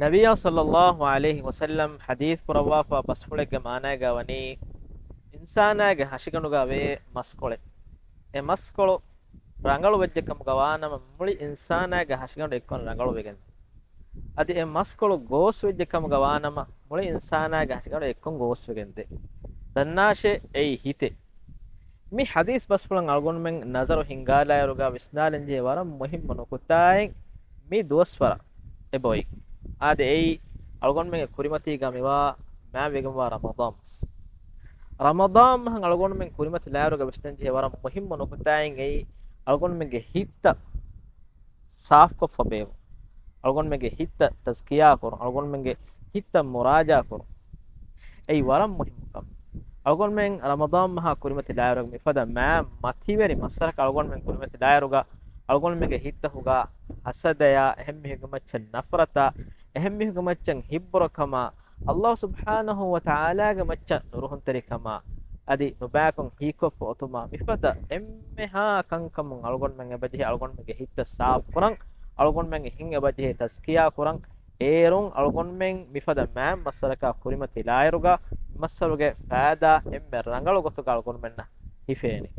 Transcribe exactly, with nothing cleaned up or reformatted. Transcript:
ނަބިއްޔާ ޞައްލައްލާހު ޢަލައިހި ވަސައްލަމް ޙަދީޘް ކުރައްވާފާ ބަސްފުޅެއްގެ މާނައިގަ ވަނީ، އިންސާނާގެ ހަށިގަނޑުގަ ވޭ މަސްކޮޅެއް. އެ މަސްކޮޅު ރަނގަޅު ވެއްޖެ ކަމުގަ ވާނަމަ، މުޅި އިންސާނާގެ ހަށިގަނޑު އެއްކޮށް ރަނގަޅު ވެގެން. އަދި އެ މަސްކޮޅު ގޯސް ވެއްޖެ ކަމުގަ ވާނަމަ، މުޅި އިންސާނާގެ ހަށިގަނޑު އެއްކޮށް ގޯސް ވެގެންދޭ. ދަންނާށޭ، އެއީ ހިތޭ. މި ޙަދީޘް ބަސްފުޅަށް އަޅުގަނޑުމެން ނަޒަރު ހިންގާލާއިރުގަ ވިސްނާލަންޖެހޭ ވަރަށް މުހިއްމު ނުކުތާއެއް މި ދުވަސްވަރަށް އެބައޮތް. އާދެ، އެއީ އަޅުގަނޑުމެންގެ ކުރިމަތީގަ މިވާ މާތްވެގެންވާ ރަމަޟާން މަސް. ރަމަޟާން މަހަށް އަޅުގަނޑުމެން ކުރިމަތިލާއިރުގަ ވިސްނަންޖެހޭ ވަރަށް މުހިއްމު ނުކުތާއެއް އެއީ، އަޅުގަނޑުމެންގެ ހިތްތައް ސާފުކޮށްފަ ބޭއްވުން. އަޅުގަނޑުމެންގެ ހިތްތައް ތަޒްކިޔާ ކުރުން، އަޅުގަނޑުމެންގެ ހިތްތައް މުރާޖާ ކުރުން. އެއީ ވަރަށް މުހިއްމު ކަމެއް. އަޅުގަނޑުމެން ރަމަޟާން މަހާ ކުރިމަތިލާއިރުގަ މިފަދަ މާތް މަތިވެރި މައްސަރަކަށް އަޅުގަނޑުމެން ކުރިމަތިލާއިރުގަ، އަޅުގަނޑުމެންގެ ހިތްތަކުގަ ހަސަދަޔާ، އެހެން މީހެއްގެ މައްޗަށް ނަފްރަތާ، އެހެން މީހެއްގެ މައްޗަށް ހިތްބުރަކަމާ، ﷲ ސުބްޙާނަހޫ ވަތަޢާލާގެ މައްޗަށް ނުރުހުންތެރިކަމާ، އަދި ނުބައިކަން ހީކޮށްފަ އޮތުމާ، މިފަދަ އެންމެހާ ކަންކަމުން އަޅުގަނޑުމެން އެބަޖެހޭ އަޅުގަނޑުމެންގެ ހިތްތައް ސާފުކުރަން، އަޅުގަނޑުމެންގެ ހިތް އެބަޖެހޭ ތަޒްކިޔާ ކުރަން. އޭރުން އަޅުގަނޑުމެން މިފަދަ މާތް މައްސަރަކާ ކުރިމަތިލާއިރުގަ، މައްސަރުގެ ފައިދާ އެންމެ ރަނގަޅު ގޮތުގަ އަޅުގަނޑުމެންނަށް ހިފޭނެ.